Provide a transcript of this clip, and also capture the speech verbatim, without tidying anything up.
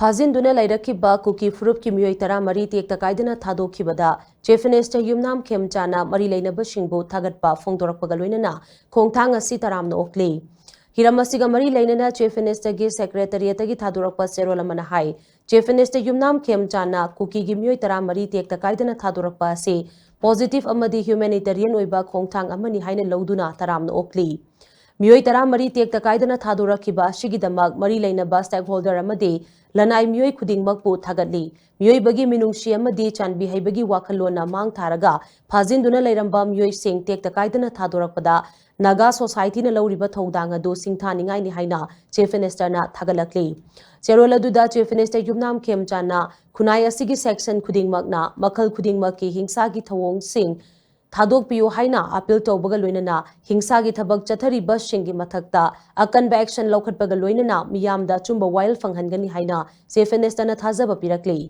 ꯐꯥꯖꯤꯟꯗꯨꯅ ꯂꯩꯔꯛꯈꯤꯕ ꯀꯨꯀꯤ ꯐꯨꯔꯨꯞꯀꯤ ꯃꯤꯑꯣꯏ ꯇꯔꯥꯃꯔꯤ ꯇꯦꯛꯇ ꯀꯥꯏꯗꯅ ꯊꯥꯗꯣꯛꯈꯤꯕꯗ Chief Minister ꯌꯨꯝꯅꯥꯝ ꯈꯦꯝꯆꯥꯟꯅ ꯃꯔꯤ ꯂꯩꯅꯕꯁꯤꯡꯕꯨ ꯊꯥꯒꯠꯄ ꯐꯣꯡꯗꯣꯔꯛꯄꯒ ꯂꯣꯏꯅꯅ ꯈꯣꯡꯊꯥꯡ ꯑꯁꯤ ꯇꯔꯥꯝꯅ ꯑꯣꯛꯂꯤ꯫ ꯍꯤꯔꯝ ꯑꯁꯤꯒ ꯃꯔꯤ ꯂꯩꯅꯅ Chief Minister ꯒꯤ Secretariat ꯇꯒꯤ ꯊꯥꯗꯣꯔꯛꯄ ꯆꯦꯔꯣꯜ ꯑꯃꯅ ꯍꯥꯏ, Chief Minister ꯌꯨꯝꯅꯥꯝ ꯈꯦꯝꯆꯥꯟꯅ ꯀꯨꯀꯤꯒꯤ ꯃꯤꯑꯣꯏ ꯇꯔꯥꯃꯔꯤ ꯇꯦꯛꯇ ꯀꯥꯏꯗꯅ ꯊꯥꯗꯣꯔꯛꯄ ꯑꯁꯤ positive ꯑꯃꯗꯤ humanitarian ꯑꯣꯏꯕ ꯈꯣꯡꯊꯥꯡ ꯑꯃꯅꯤ ꯍꯥꯏꯅ ꯂꯧꯗꯨꯅ ꯇꯔꯥꯝꯅ ꯑꯣꯛꯂꯤ꯫ ꯃꯤꯑꯣꯏ ꯇꯔꯥꯃꯔꯤ ꯇꯦꯛꯇ ꯀꯥꯏꯗꯅ ꯊꯥꯗꯣꯔꯛꯈꯤꯕ ꯑꯁꯤꯒꯤꯗꯃꯛ ꯃꯔꯤ ꯂꯩꯅꯕ stakeholder ꯑꯃꯗꯤ ꯂꯅꯥꯏ ꯃꯤꯑꯣꯏ ꯈꯨꯗꯤꯡꯃꯛꯄꯨ ꯊꯥꯒꯠꯂꯤ꯫ ꯃꯤꯑꯣꯏꯕꯒꯤ ꯃꯤꯅꯨꯡꯁꯤ ꯑꯃꯗꯤ ꯆꯥꯟꯕꯤ ꯍꯩꯕꯒꯤ ꯋꯥꯈꯜꯂꯣꯟꯅ ꯃꯥꯡ ꯊꯥꯔꯒ ꯐꯥꯖꯤꯟꯗꯨꯅ ꯂꯩꯔꯝꯕ ꯃꯤꯑꯣꯏꯁꯤꯡ ꯇꯦꯛꯇ ꯀꯥꯏꯗꯅ ꯊꯥꯗꯣꯔꯛꯄꯗ ꯅꯥꯒꯥ society ꯅ ꯂꯧꯔꯤꯕ ꯊꯧꯗꯥꯡ ꯑꯗꯨ ꯁꯤꯡꯊꯥꯅꯤꯡꯉꯥꯏꯅꯤ ꯍꯥꯏꯅ Chief Minister ꯅ ꯊꯥꯒꯠꯂꯛꯂꯤ꯫ ꯆꯦꯔꯣꯜ ꯑꯗꯨꯗ Chief Minister ꯌꯨꯝꯅꯥꯝ ꯈꯦꯝꯆꯥꯟꯅ ꯈꯨꯟꯅꯥꯏ ꯑꯁꯤꯒꯤ section ꯈꯨꯗꯤꯡꯃꯛꯅ ꯃꯈꯜ ꯈꯨꯗꯤꯡꯃꯛꯀꯤ ꯍꯤꯡꯁꯥꯒꯤ ꯊꯧꯑꯣꯡꯁꯤꯡ ꯊꯥꯗꯣꯛꯄꯤꯌꯨ ꯍꯥꯏꯅ appeal ꯇꯧꯕꯒ ꯂꯣꯏꯅꯅ ꯍꯤꯡꯁꯥꯒꯤ ꯊꯕꯛ ꯆꯠꯊꯔꯤꯕꯁꯤꯡꯒꯤ ꯃꯊꯛꯇ ꯑꯀꯟꯕ action ꯂꯧꯈꯠꯄꯒ ꯂꯣꯏꯅꯅ ꯃꯤꯌꯥꯝꯗ ꯑꯆꯨꯝꯕ ꯋꯥꯌꯦꯜ ꯐꯪꯍꯟꯒꯅꯤ ꯍꯥꯏꯅ Chief Minister ꯅ ꯊꯥꯖꯕ ꯄꯤꯔꯛꯂꯤ꯫